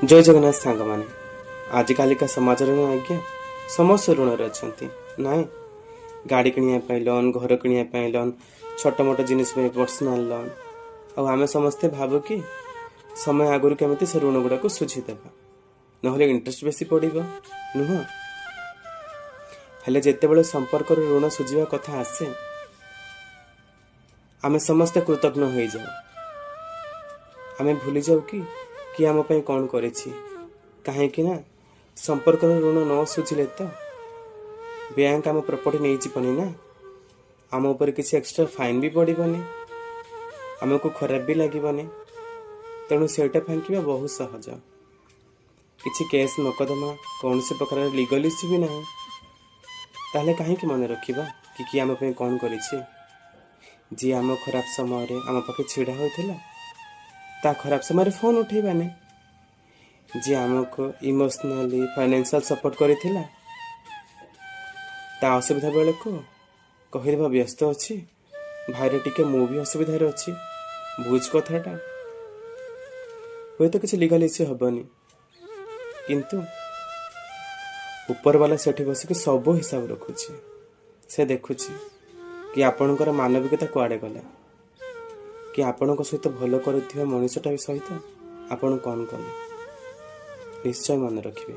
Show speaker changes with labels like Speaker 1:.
Speaker 1: ଜୟ ଜଗନ୍ନାଥ ସାଙ୍ଗମାନେ। ଆଜିକାଲିକା ସମାଜରେ ନା ଆଜ୍ଞା ସମସ୍ତେ ଋଣରେ ଅଛନ୍ତି। ନାଇଁ, ଗାଡ଼ି କିଣିବା ପାଇଁ ଲୋନ୍, ଘର କିଣିବା ପାଇଁ ଲୋନ୍, ଛୋଟ ମୋଟ ଜିନିଷ ପାଇଁ ପର୍ସନାଲ ଲୋନ୍। ଆଉ ଆମେ ସମସ୍ତେ ଭାବୁ କି ସମୟ ଆଗରୁ କେମିତି ସେ ଋଣ ଗୁଡ଼ାକୁ ସୁଝିଦେବା, ନହେଲେ ଇଣ୍ଟରେଷ୍ଟ ବେଶୀ ପଡ଼ିବ, ନୁହଁ? ହେଲେ ଯେତେବେଳେ ସମ୍ପର୍କର ଋଣ ସୁଝିବା କଥା ଆସେ, ଆମେ ସମସ୍ତେ କୃତଜ୍ଞ ହୋଇଯାଉ। ଆମେ ଭୁଲିଯାଉ କି କିଏ ଆମ ପାଇଁ କ'ଣ କରିଛି। କାହିଁକି ନା ସମ୍ପର୍କର ଋଣ ନ ସୁଝିଲେ ତ ବ୍ୟାଙ୍କ ଆମ ପ୍ରପର୍ଟି ନେଇଯିବନି ନା, ଆମ ଉପରେ କିଛି ଏକ୍ସଟ୍ରା ଫାଇନ୍ ବି ପଡ଼ିବନି, ଆମକୁ ଖରାପ ବି ଲାଗିବନି। ତେଣୁ ସେଇଟା ଫାଙ୍କିବା ବହୁତ ସହଜ। କିଛି କେସ୍ ମକଦ୍ଦମା, କୌଣସି ପ୍ରକାରର ଲିଗାଲ ଇସ୍ୟୁ ବି ନାହିଁ। ତାହେଲେ କାହିଁକି ମନେ ରଖିବା କି କିଏ ଆମ ପାଇଁ କ'ଣ କରିଛି? ଯିଏ ଆମ ଖରାପ ସମୟରେ ଆମ ପାଖେ ଛିଡ଼ା ହୋଇଥିଲା, ତା ଖରାପ ସମୟରେ ଫୋନ୍ ଉଠେଇବାନି। ଯିଏ ଆମକୁ ଇମୋସନାଲି, ଫାଇନାନ୍ସିଆଲ ସପୋର୍ଟ କରିଥିଲା, ତା ଅସୁବିଧା ବେଳକୁ କହିଦେବା ବ୍ୟସ୍ତ ଅଛି ଭାଇରେ, ଟିକେ ମୁଁ ବି ଅସୁବିଧାରେ ଅଛି, ବୁଝ କଥାଟା। ହୁଏତ କିଛି ଲିଗାଲ ଇସ୍ୟୁ ହେବନି, କିନ୍ତୁ ଉପରବାଲା ସେଠି ବସିକି ସବୁ ହିସାବ ରଖୁଛି। ସେ ଦେଖୁଛି କି ଆପଣଙ୍କର ମାନବିକତା କୁଆଡ଼େ ଗଲା, କି ଆପଣଙ୍କ ସହିତ ଭଲ କରୁଥିବା ମଣିଷଟା ସହିତ ଆପଣ କ'ଣ କଲେ। ନିଶ୍ଚୟ ମନେ ରଖିବେ।